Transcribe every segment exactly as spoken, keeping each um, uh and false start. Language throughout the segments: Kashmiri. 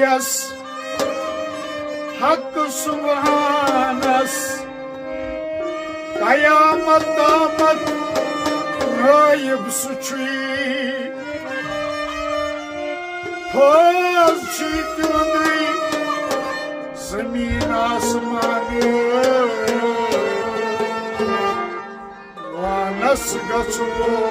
یس حق سبحانس قیامت تامت غٲیب سُہ چھُے۔ فٲض چھُے تِہُنٛدُے زمیٖن آسمان وانس گژھو۔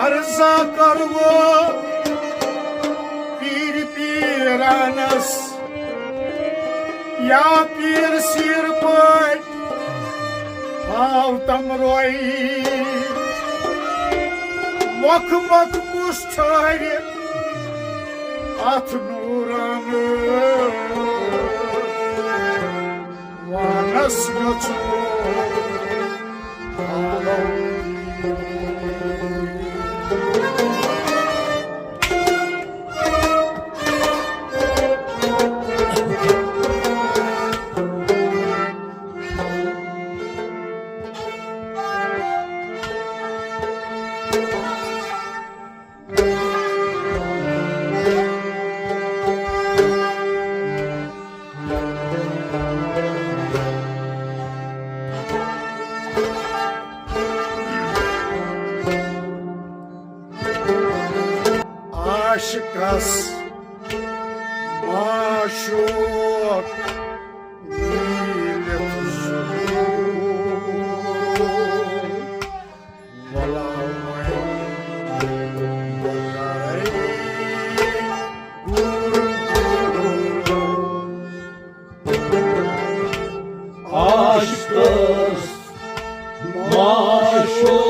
عرضا کرو پیر پیرانس یا پیر سیر پٲٹھۍ ہاو تم روی۔ مۄکھ مۄکھ کُس ٹھہرِ اتھ نورانہٕ وانس گژھو۔ عاشقس معشوق میٖلِتھ ظہوٗر۔ ولا وۄنۍ بہٕ کرے گُر گُر۔ عاشقس معشوق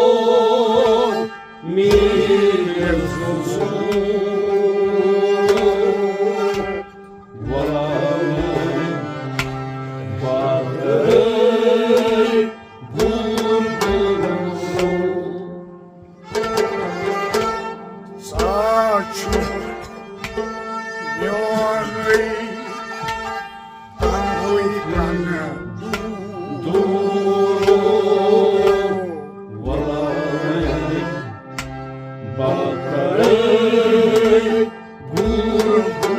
میٖلِتھ ظہوٗر۔ ولا وۄنۍ بہٕ کرے گُر گُر۔ ژٕ چھُکھ میونُے تنہُے کن دوٗر۔ ولا بہٕ کرے گُر گُر۔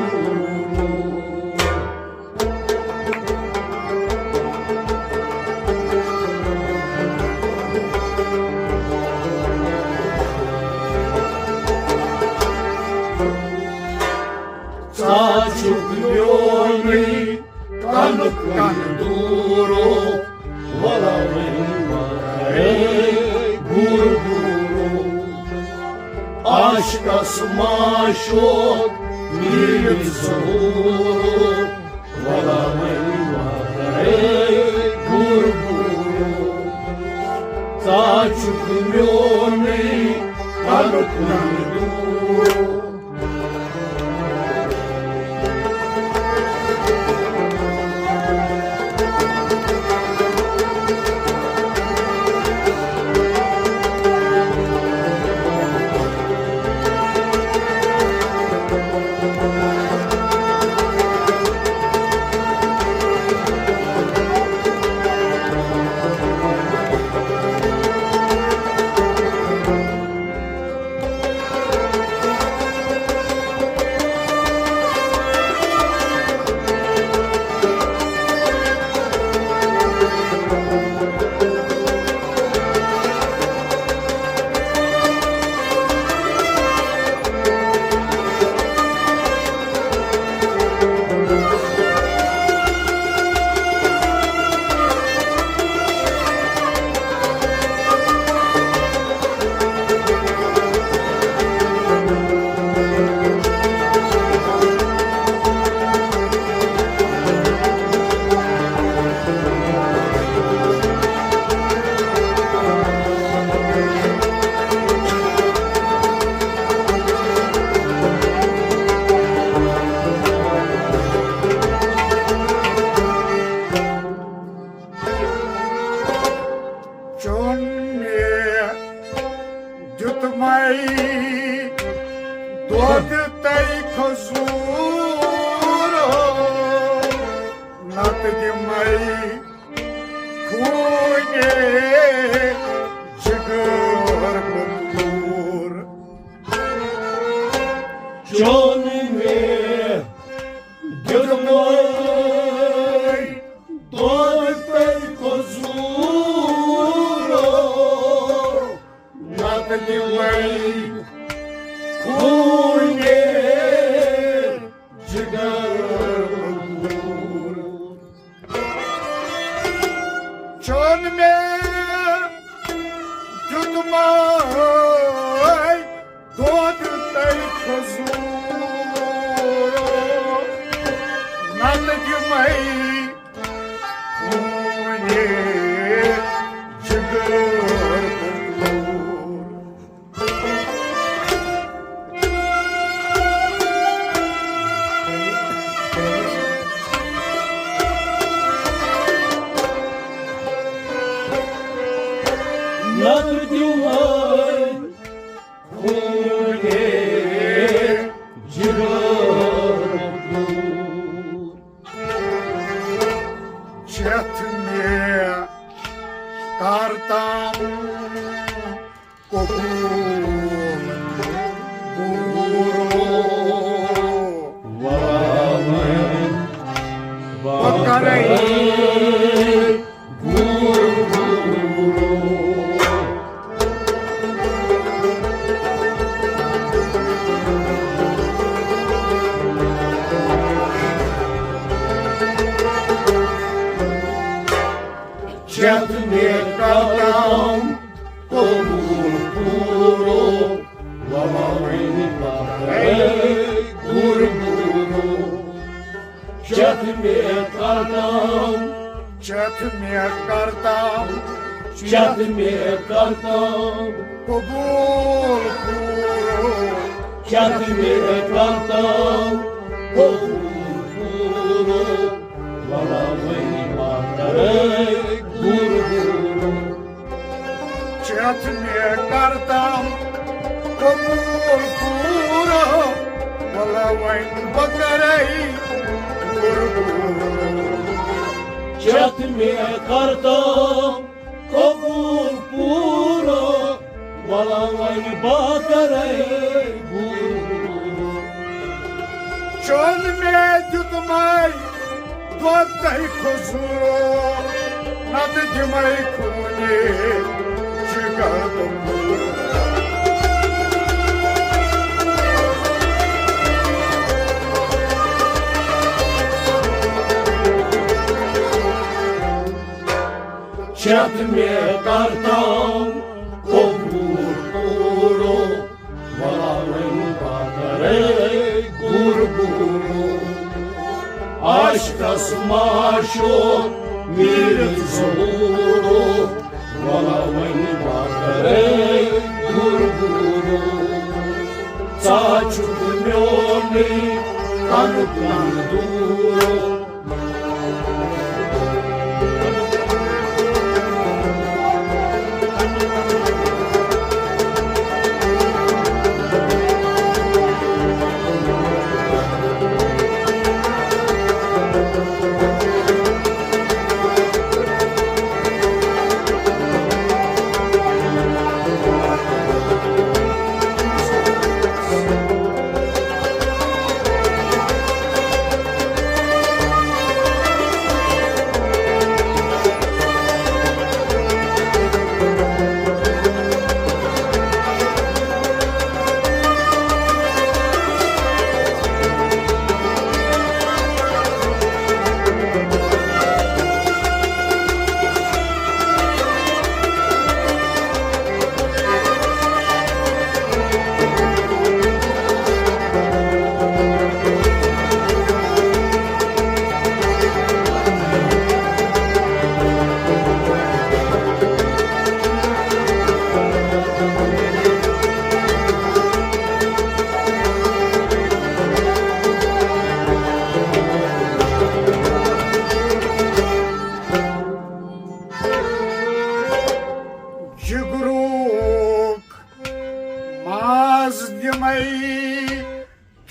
ژٕ چھُکھ میونُے کنُک کن دوٗرو، ولا وۄنۍ وۄنۍ کرے گُر گُرو۔ عاشقس معشوق میٖلِتھ ظہوٗر، ولا وۄنۍ وۄنۍ کرے گُر گُرو۔ ژٕ چھُکھ میونُے کنُک کن دوٗرو۔ دۄد تَے کھوٚزوٗرو، نَتہٕ دِمَے خوٗنہِ جِگر بہٕ کوٗر۔ چون مےٚ دیُتمَے دۄد تَے کھوٚزوٗرو، نَتہٕ دِمَے خوٗنہِ جِگر بہٕ کوٗر۔ چون مےٚ دیُتمَے دۄد تَے کھوٚزوٗر، نَتہٕ دِمَے خوٗنہِ جِگر بہٕ کوٗر۔ نَتہٕ دِمَے خوٗنہِ جِگر بہٕ کوٗر۔ چٮ۪تھ مےٚ کَر تام قبوٗل گوٗرو۔ وَلہٕ وۄنۍ بہٕ کَرَے گوٗر گوٗرو۔ چٮ۪تھ مےٚ کَر تام قبوٗل گوٗرو، وَلہٕ وۄنۍ بہٕ کَرَے گوٗر گوٗرو۔ چٮ۪تھ مےٚ کَر تام، چٮ۪تھ مےٚ کَر تام، چٮ۪تھ مےٚ کَر تام قبوٗل گوٗرو۔ چٮ۪تھ مےٚ کَر تام قبوٗل گوٗرو، وَلہٕ وۄنۍ بہٕ کَرَے گوٗر گوٗرو۔ چٮ۪تھ مےٚ کَر تام قبوٗل گوٗرو، وَلہٕ وۄنۍ بہٕ کَرَے گوٗر گوٗرو۔ چٮ۪تھ مےٚ کَر تام قبوٗل گوٗرو، وَلہٕ وۄنۍ بہٕ کَرَے گوٗر گوٗرو۔ چون مےٚ دیُتمَے دۄد تَے کھوٚزوٗرو، نَتہٕ دِمَے خوٗنہِ جِگر بہٕ کوٗر۔ چٮ۪تھ مےٚ کَر تام قبوٗل گوٗرو، وَلہٕ وۄنۍ بہٕ کَرَے گوٗر گوٗرو۔ عاشقَس معشوق میٖرِتھ ظہوٗرو، وَلہٕ وۄنۍ بہٕ کَرَے گوٗر گوٗرو۔ ژٕ چھُکھ میونُے تَنُک تَنہٕ دوٗرو۔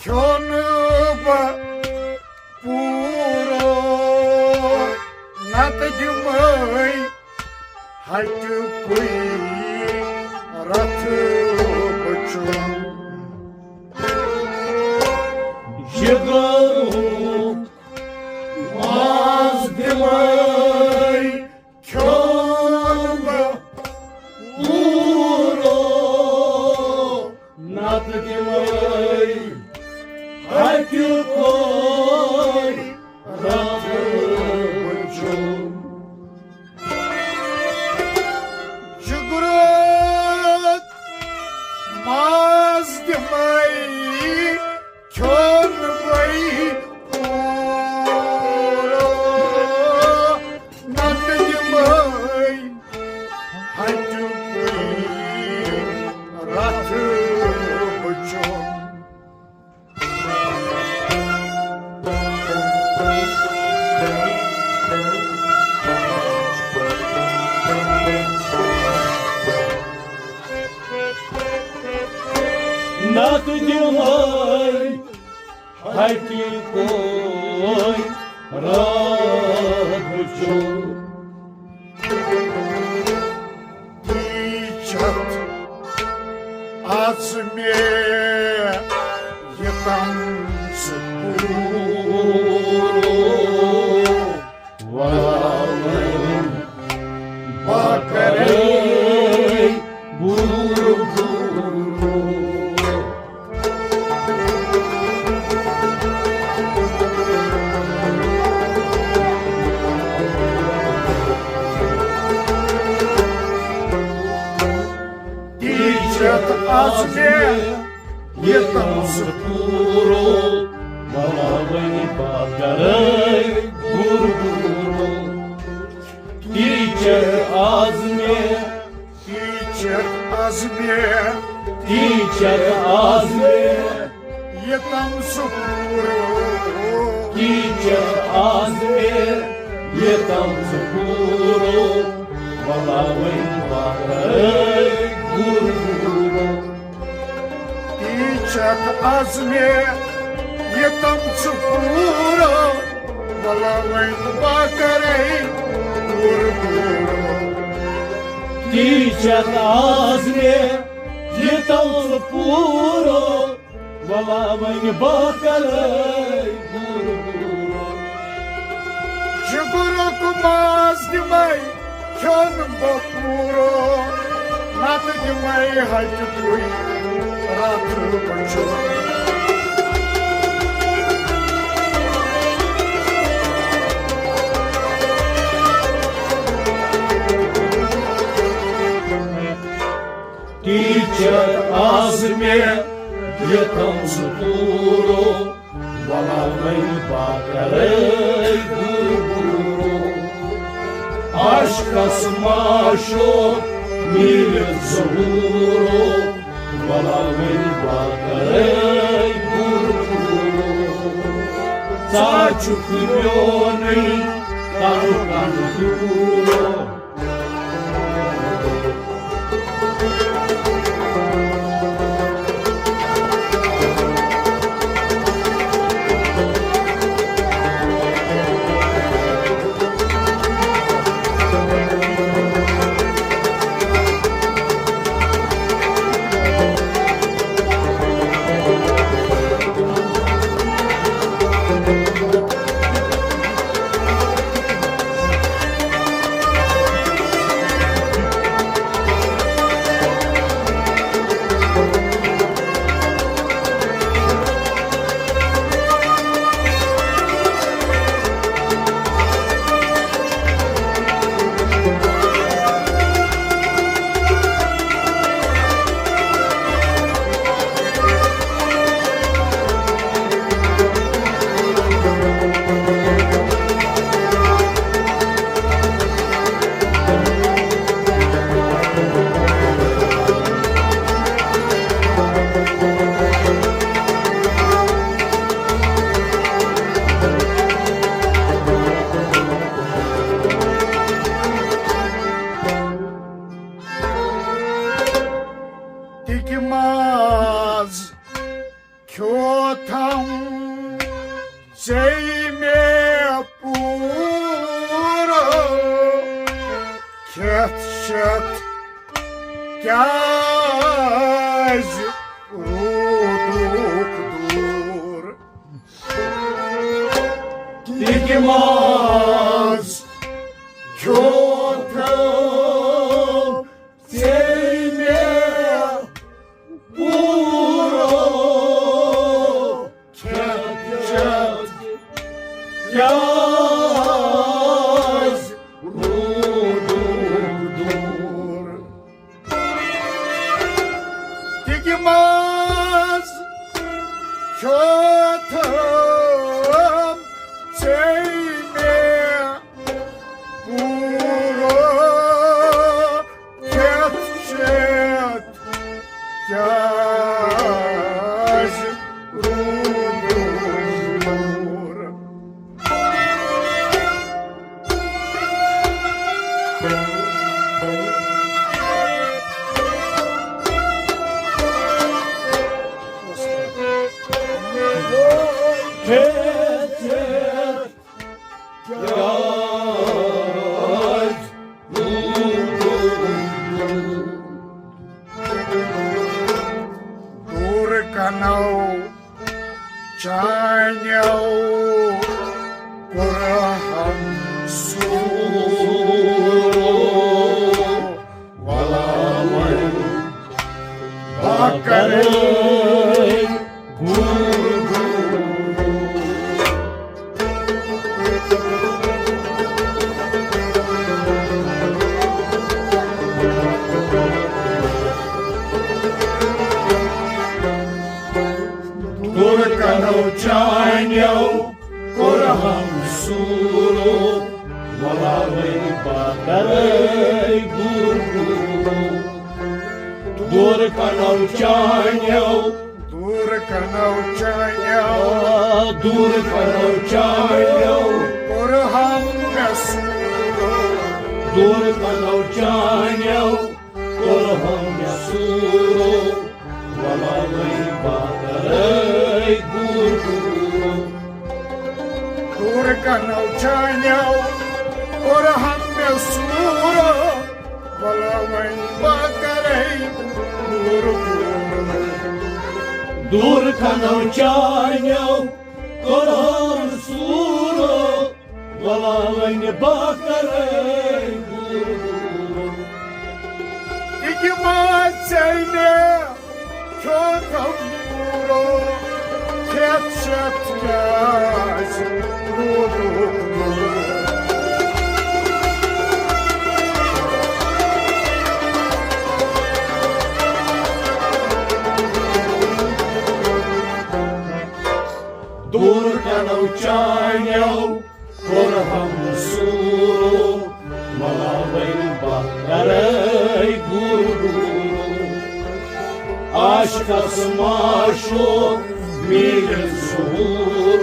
کھیوٚن بہٕ پوٗرٕ، نتہٕ دِمَے ہَٹہِ کُے رَتھٕ بہٕ چوٚن۔ جگرُک ماز دِمَے کھیوٚن بہٕ پوٗرٕ، نتہٕ دِمَے ہَٹہِ کُے رَتھٕ بہٕ چوٚن۔ جگرُک ماز دِمَے کھیوٚن بہٕ پوٗرٕ، نتہٕ دِمَے ہَٹہِ کُے رَتھٕ بہٕ چوٚن۔ نتہٕ دِمَے ہَٹہِ کُے رَتھٕ بہٕ چوٚن۔ تیٖژ چھَتھ آز مےٚ یہِ تمژٕ پوٗرٕ۔ وَلہٕ وۄنۍ بہٕ کَرَے بوٗرٕ بوٗرٕ۔ تیٖژ چھَتھ آز مےٚ یہِ تمژٕ پوٗرٕ، وَلہٕ وۄنۍ بہٕ کَرَے بوٗرٕ بوٗرٕ۔ تیٖژ چھَتھ آز مےٚ، تیٖژ چھَتھ آز مےٚ، تیٖژ چھَتھ آز مےٚ یہِ تمژٕ پوٗرٕ۔ تیٖژ چھَتھ آز مےٚ یہِ تمژٕ پوٗرٕ، وَلہٕ وۄنۍ بہٕ کَرَے بوٗرٕ بوٗرٕ۔ تیٖژ چھَتھ آز مےٚ یہِ تمژٕ پوٗرٕ، وَلہٕ وۄنۍ بہٕ کَرَے بوٗرٕ بوٗرٕ۔ تیٖژ چھَتھ آز مےٚ یہِ تمژٕ پوٗرٕ، وَلہٕ وۄنۍ بہٕ کَرَے بوٗرٕ بوٗرٕ۔ جگرُک ماز دِمَے کھیوٚن بہٕ پوٗرٕ، نتہٕ دِمَے ہَٹہِ کُے رَتھٕ بہٕ چوٚن۔ تیٖژ چھَتھ آز مےٚ یہِ تمژٕ پوٗرٕ، وَلہٕ وۄنۍ بہٕ کَرَے بوٗرٕ بوٗرٕ۔ عاشقَس معشوق میٖلِتھ ظہوٗرٕ، وَلہٕ وۄنۍ بہٕ کَرَے بوٗرٕ بوٗرٕ۔ ژٕ چھُکھ میونُے تَنہٕ کَنہٕ دوٗرٕ۔ کیوتھم ژے مےٚ پوٗرٕ کھٮ۪تھ چٮ۪تھ کیٛازِ روٗدُکھ دوٗر؟ تِکہِ ماز کھیوتھم ژے مےٚ پوٗرٕ کھٮ۪تھ چٮ۪تھ کیٛازِ روٗدُکھ دوٗر؟ تِکہِ ماز کھیوتھم ژے مےٚ پوٗرٕ کھٮ۪تھ چٮ۪تھ کیٛازِ روٗدُکھ دوٗر؟ کھٮ۪تھ چٮ۪تھ کیٛازِ روٗدُکھ دوٗر؟ دوٗر کنو چانیو کوٚرہم سوٗر۔ ولا وۄنۍ بہٕ کرے گوٗر گوٗر۔ دوٗر کنو چانیو کوٚرہم سوٗر۔ ولا وۄنۍ بہٕ کرے گوٗر گوٗر۔ دوٗر کنو چانیو، دوٗر کنو چانیو، آ، دوٗر کنو چانیو کوٚرہم مےٚ سوٗر۔ دوٗر کنو چانیو کوٚرہم مےٚ سوٗر۔ ولا وۄنۍ بہٕ کرے گوٗر گوٗر۔ دوٗر کنو چانیو کوٚرہم مےٚ سوٗر۔ ولا وۄنۍ بہٕ کرے گوٗر گوٗر۔ دوٗر کنو چانیو کوٚرہم سوٗر۔ ولا وۄنۍ بہٕ کرے گوٗر گوٗر۔ تِکہِ ماز ژے مےٚ کھیوتھم پوٗرٕ کھٮ۪تھ چٮ۪تھ کیٛازِ روٗدُکھ دوٗر؟ دوٗر کنو چانیو کوٚرہم سوٗر۔ ولا وۄنۍ بہٕ کرے گوٗر گوٗر۔ عاشقس معشوق میلہِ ظہوٗر۔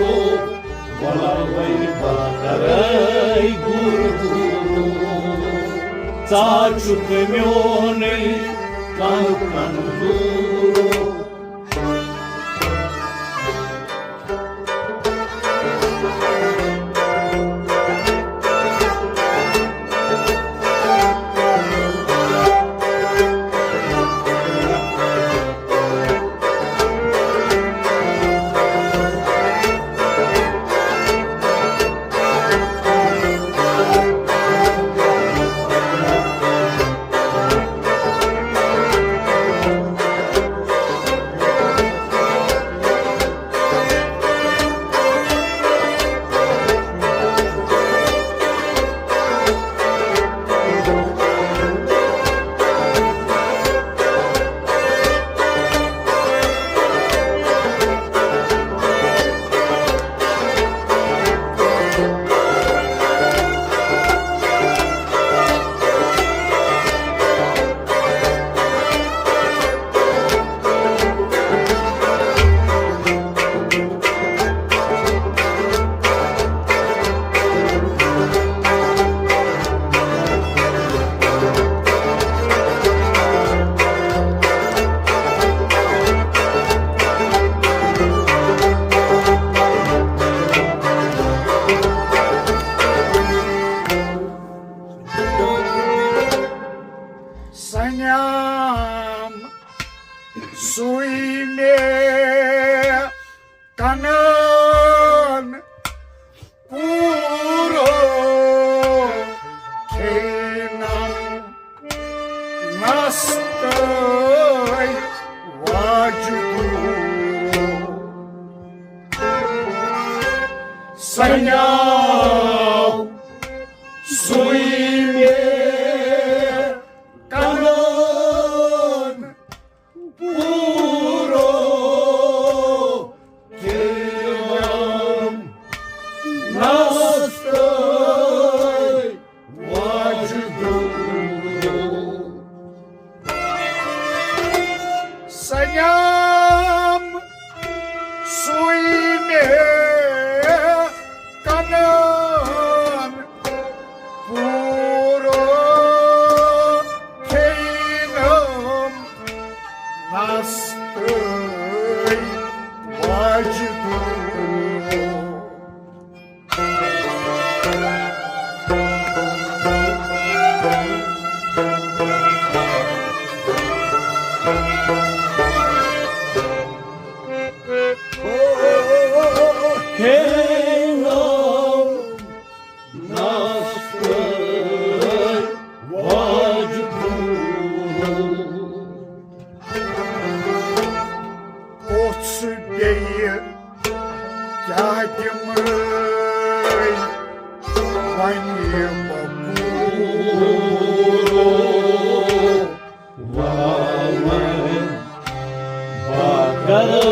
ولا وۄنۍ بہٕ کرے گوٗر گوٗر۔ ژٕ چھُکھ میونُے کن کن دوٗر۔ کنان پورو کھینم نستٲے واجہِ دوٗرو۔ سنیاو سُے مےٚ کنان پورو کھینم نستٲے واجہِ دوٗرو۔ سنیام سُے مےٚ کنان پورو کھینم نستٲے واجہِ دوٗرو۔ کۄس بیٚیہِ کیٛاہ دِمَے وۄنۍ بہٕ پوٗرٕ؟ وۄنۍ بہٕ کرٕ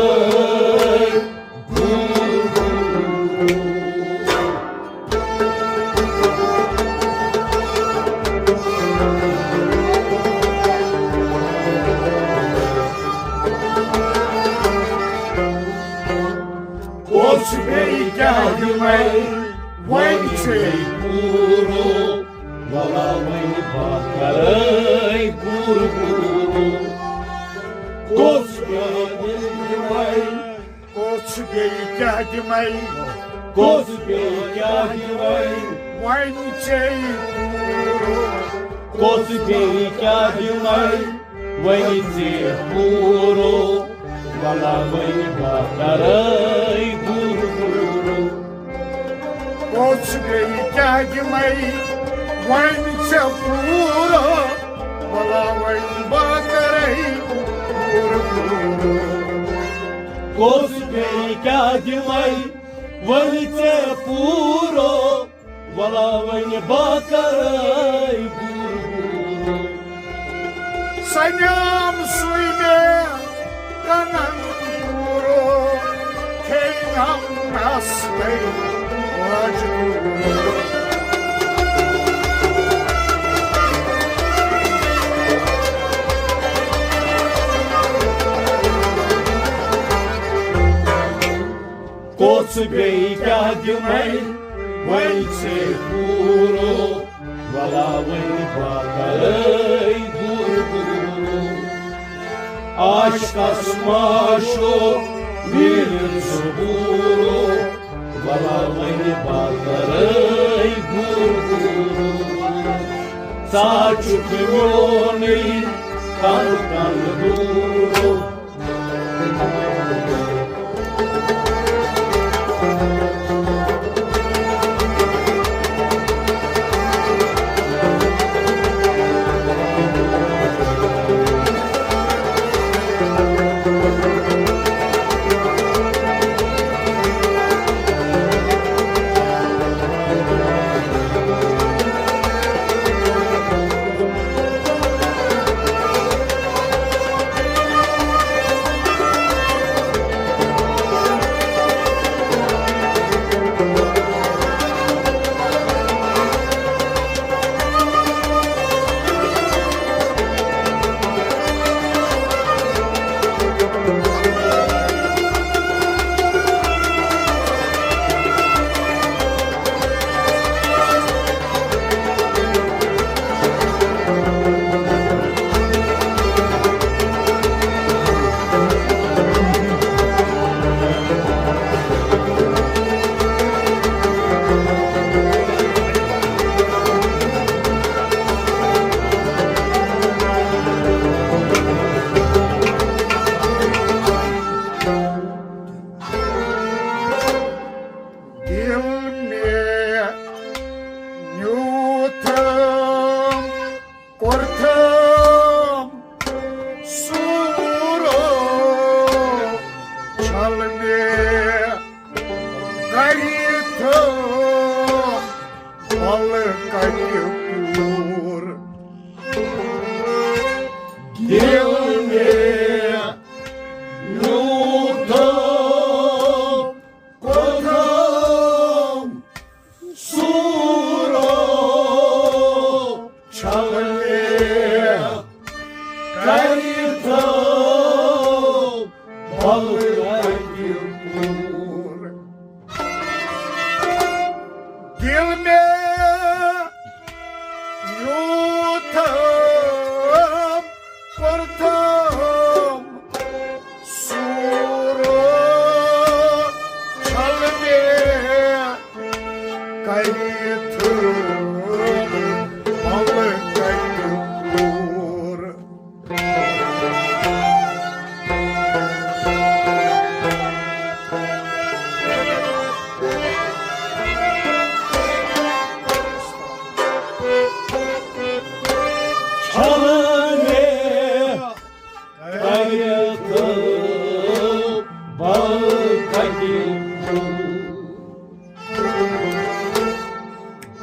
کۄس بیٚیہِ کیٛاہ دِمَے وۄنۍ ژےٚ پوٗرٕ؟ وَلہ وۄنۍ بہٕ کرَے پوٗرٕ پوٗرٕ۔ کۄس بیٚیہِ دِمَے؟ کۄس بیٚیہِ کیٛاہ دِمَے؟ کۄس بیٚیہِ کیٛاہ دِمَے؟ وۄنۍ ژےٚ پوٗرٕ۔ کۄس بیٚیہِ کیٛاہ دِمَے؟ وۄنۍ ژےٚ پوٗرٕ۔ وَلہ وۄنۍ بہٕ کرَے پوٗرٕ پوٗرٕ۔ کۄس بیٚیہِ کیٛاہ دِمَے وۄنۍ ژےٚ پوٗرٕ؟ وَلہ وۄنۍ بہٕ کرَے پوٗرٕ پوٗرٕ۔ کۄس بیٚیہِ کیٛاہ دِمَے وۄنۍ ژےٚ پوٗرٕ؟ وَلہ وۄنۍ بہٕ کرَے پوٗرٕ پوٗرٕ۔ سنیام سُے مےٚ کنن پوٗرٕ، کھینم نستَے واجہِ دوٗرٕ۔ کۄس بیٚیہِ کیٛاہ دِمَے وۄنۍ ژےٚ پوٗرٕ؟ وَلہ وۄنۍ بہٕ کرَے پوٗرٕ پوٗرٕ۔ عاشقس معشوق میلہِ سُہ پوٗرٕ۔ وَلہ وۄنۍ بہٕ کرَے پوٗرٕ پوٗرٕ۔ ژٕ چھُکھ میونُے کَنہٕ کَنہٕ دوٗرٕ۔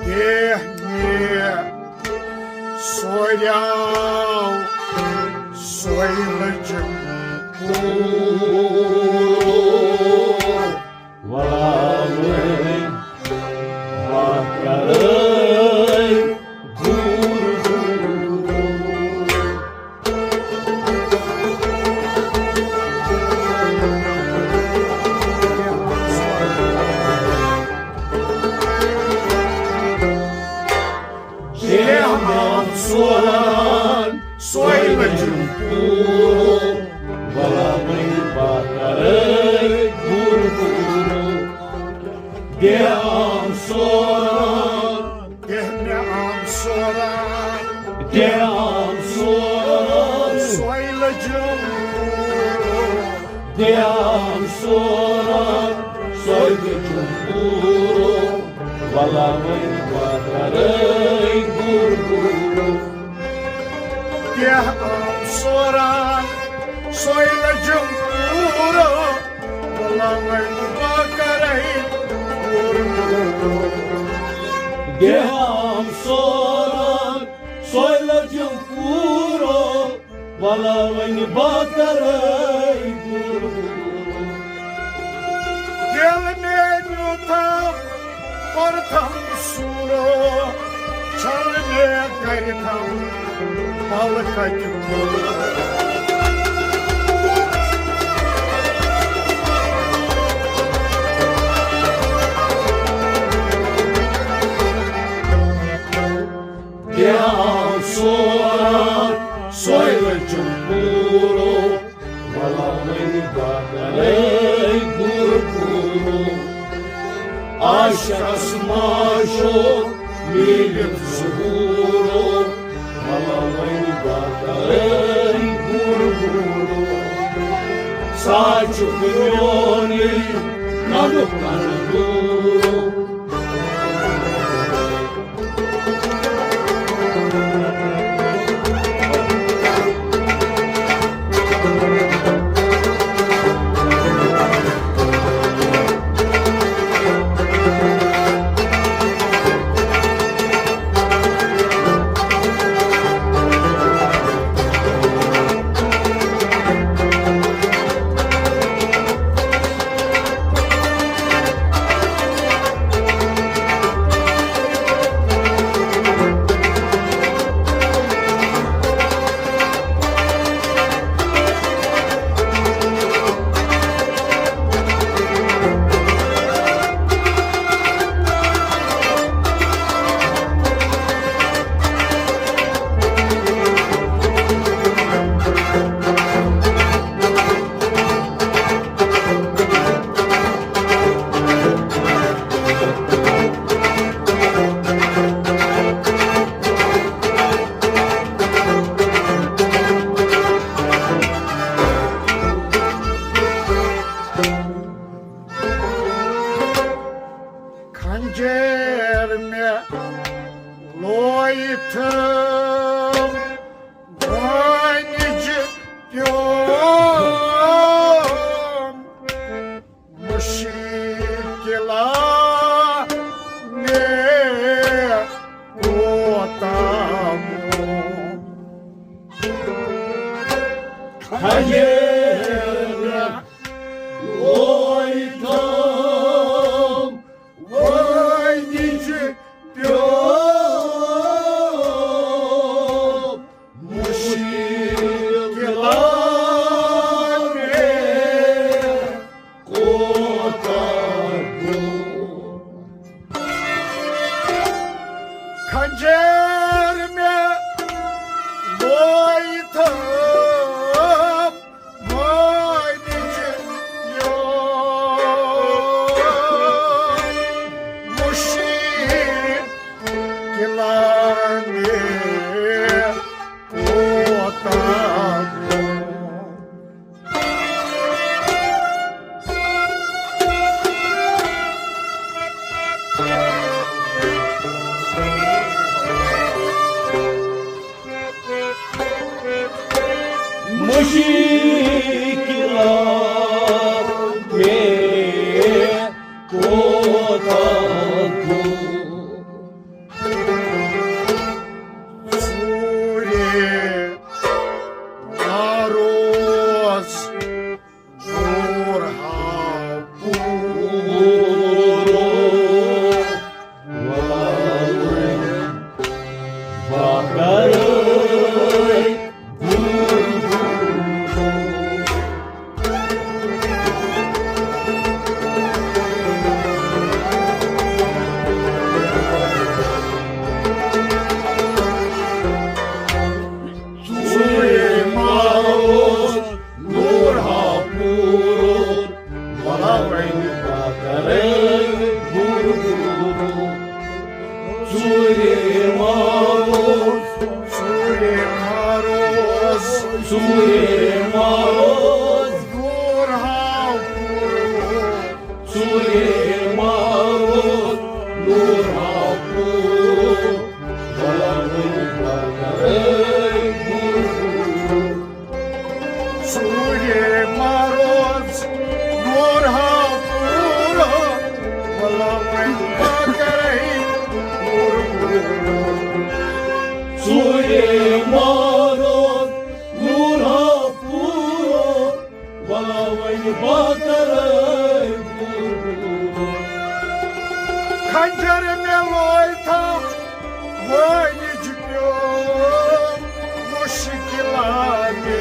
دے مےٚ سوریاو سۄے لٔجم پوٗر۔ ولا وۄنۍ ما کرے گوٗر گوٗر۔ شیہہ آم سوران سۄے لٔجم پوٗر۔ ولا وۄنۍ ما کرے گوٗر گوٗر۔ دے آم سوران، دے مےٚ آم سوران، دے آم سوران، سۄے لٔجم پوٗر۔ دے آم سوران سۄے لٔجم پوٗر۔ ولا وۄنۍ ما کرے گوٗر گوٗر۔ دے آم سوران سۄے لٔجم پوٗر۔ ولا وۄنۍ ما کرے گوٗر گوٗر۔ دے آم سوران سۄے لٔجم پوٗر۔ ولا وۄنۍ ما کرے گوٗر گوٗر۔ دل مےٚ نیوٗتھم پرتھم سوٗر، چھل مےٚ کرتھم پل کتہِ پوٗر۔ دے آم سوران سۄے لٔجم پوٗر۔ ولا وۄنۍ ما کرے گوٗر گوٗر۔ عاشقس معشوق میٖلِتھ ظہوٗر۔ ولا وۄنۍ ما کرے گوٗر گوٗر۔ ساچُک میونٕے ننُک ننہٕ دوٗر۔ خنجر مےٚ لویتھم وٲنِج پیوم، مُشکِلا مےٚ کوتاہ موم۔ خنجر مےٚ لویتھم وٲنِج پیوم، ژوٗرے ماروز، ژوٗرے ماروز، ژوٗرے ماروز، نوٗر ہاو پوٗر۔ ژوٗرے ماروز، نوٗر ہاو پوٗر۔ وَلہٕ وۄنۍ بہٕ کَرَے گُر۔ ژوٗرے ماروز، نوٗر ہاو پوٗر۔ وَلہٕ وۄنۍ بہٕ کَرَے گُر۔ ژوٗرے ماروز، نوٗر ہاو پوٗر۔ وَلہٕ وۄنۍ بہٕ کَرَے گُر۔ خنجر مےٚ لوے تھپھ وٲنِج پیوٚو، مُشکِلاتہِ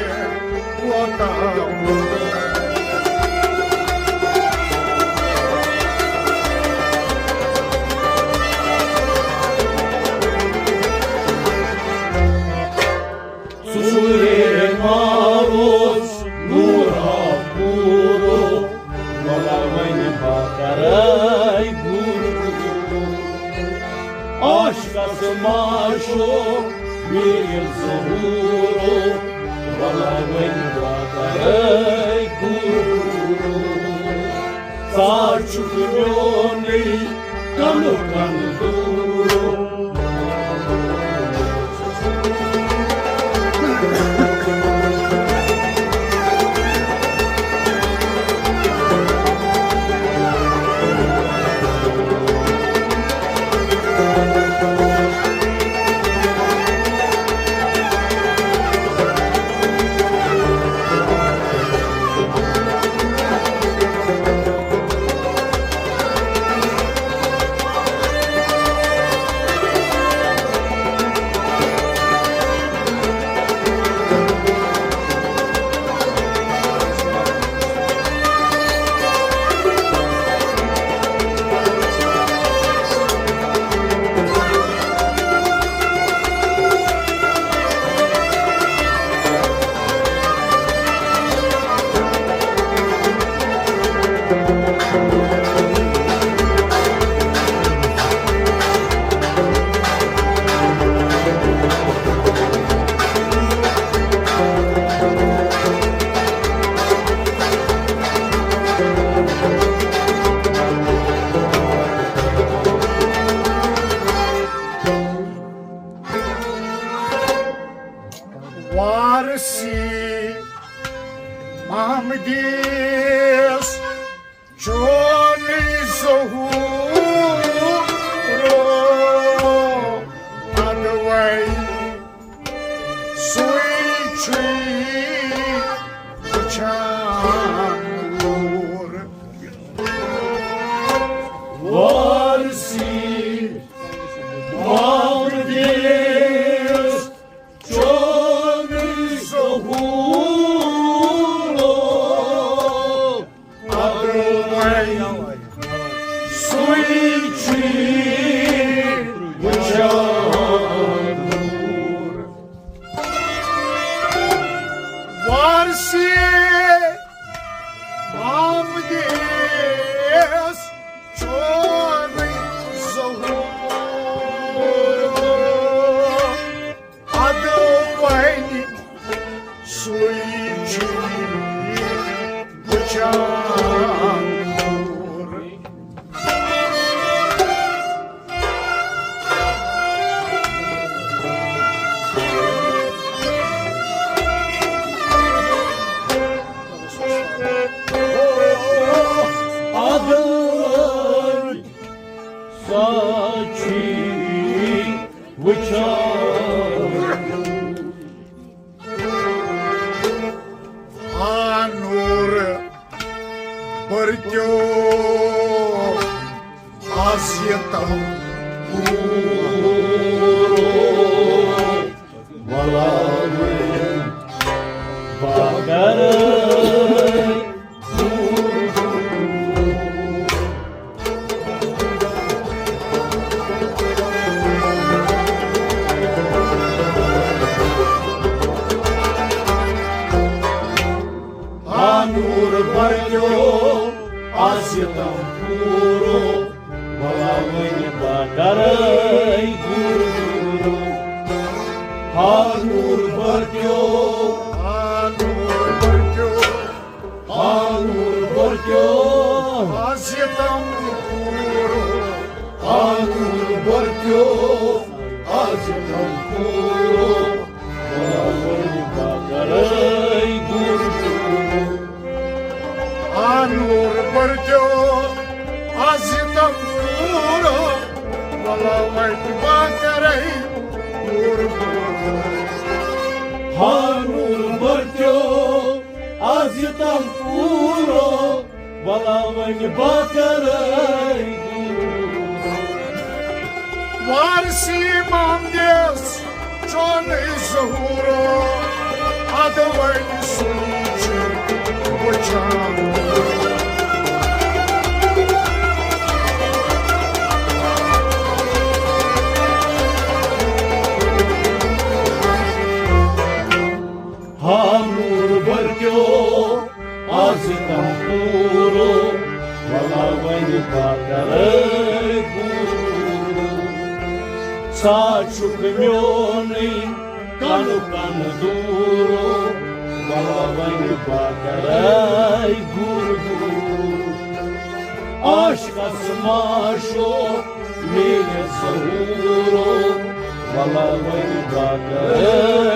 کوتاہ بوٚڑ۔ ژوٗرے ماروز، نوٗر ہاو پوٗر۔ وَلہٕ وۄنۍ بہٕ کَرَے گُر۔ عاشقَس معشوق میٖر ظہوٗر۔ وَلہٕ وۄنۍ بہٕ کَرَے گُر۔ ژٕ چھُکھ میونُے کَنہٕ کَنہٕ دوٗر۔ وارثی محمدیس چونُے ظہوٗر، اَدٕ وۄنۍ سُے چھُے وٕچھان دوٗر۔ وارثی محمدیس چونُے ظہوٗر، اَدٕ وۄنۍ سُے چھُے وٕچھان دوٗر۔ وارثی محمدیس چونُے ظہوٗر، اَدٕ وۄنۍ سُے چھُے وٕچھان دوٗر۔ اَدٕ وۄنۍ سُے چھُے وٕچھان۔ آ نوٗر بٔرتیو آز یہِ تَل۔ وَلہٕ وۄنۍ بہٕ کَرَے آ نوٗر بٔرتیو آز یہِ تَل۔ پوٗرٕ، وَلا وۄنۍ بہٕ کَرَے گُر گُر۔ ہا نوٗر بَرتیو، ہا نوٗر بَرتیو، ہا نوٗر بَرتیو، آز یہِ تام پوٗرٕ۔ ہا نوٗر بَرتیو، آز یہِ تام پوٗرٕ۔ وَلا وۄنۍ بہٕ کَرَے گُر گُر۔ آ نوٗر بَرتیو، آز یہِ تام پوٗرٕ۔ وَلا وۄنۍ بہٕ کَرَے گُر گُر۔ ہا نوٗر بَرتیو، آز یہِ تام پوٗرٕ۔ وَلا وۄنۍ بہٕ کَرَے گُر گُر۔ وارثی محمدس چون ظہور، ادٕ وۄنۍ سُے چھُ وٕچھان۔ ہا نوٗر بَرتیو، آز تام پوٗرٕ، وَلا وۄنۍ بہٕ کَرَے گُر۔ ژٕ چھُکھ میونُے کَنہٕ کَنہٕ دوٗرٕ، وَلا وۄنۍ بہٕ کَرَے گُر گُر۔ عاشقَس معشوق میلہِ ظہوٗرٕ، وَلا وۄنۍ بہٕ کَرَے